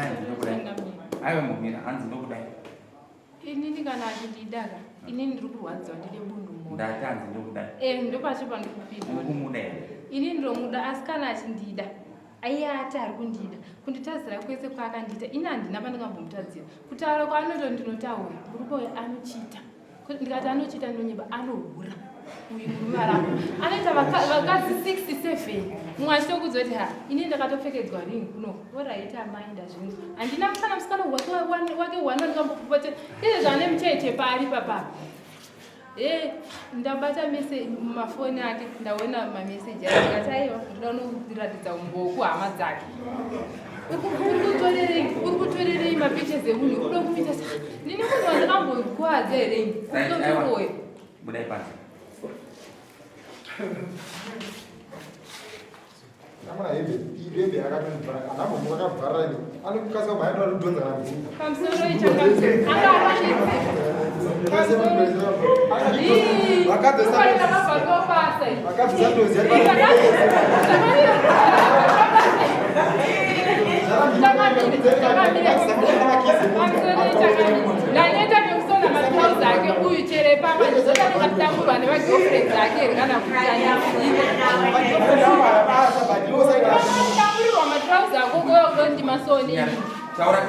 Hanzi ndokudai. Aiwa mumira, hanzi ndokudai. Inini kana achindida ka, inini ndiri kurwadziwa ndine bundu moyo. Ndati hanzi ndokudai. Eh, ndopacho pandikupindura. Uri kumuda here? Inini ndomuda asi kana achindida. Aiye ati ari kundida. Kunditadzira kwese kwaakandiita, ini handina pandingambomutadzira. Kutaura kwaanoita ndinotaura, murume uyu anochita. Ndikati anochita ndinonyeba, anohura. Uyu murume aramba. Anoita vakadzi 67. Mumwe achitokudza kuti ha, ini ndakatopfekedzwa ring kuno. Oraiti amai ndazvinzwa. Handina kana musikana wake wake one wandingambopopotera. Izvezvi ane mucheche paari papa. Eh, ndabata mese mafoni ake ndaona mameseji ake ndikati aiwa ndoda unoratidza umbowo kuhama dzake. Uri kutorerei mapictures emunhu uri kuda kumuita sa ndine munhu wandakambokwadza here ini kutotokoya. Budai panze. Amuna hembe, iyi hembe yakatomubvara, kana ambomuka akabvarira ine, anokasika kumhanya toda kudhonza kana kudzimba. Pamusoro ichakati anga akadidzi. Vakabvisa ndozi ndaneta nekusona matrauza ake uyu chere papa ndizotanga kutangurwa nemagirlfriends ake here kana kutangurirwa matrauza ako koyo ndimasoni Taura.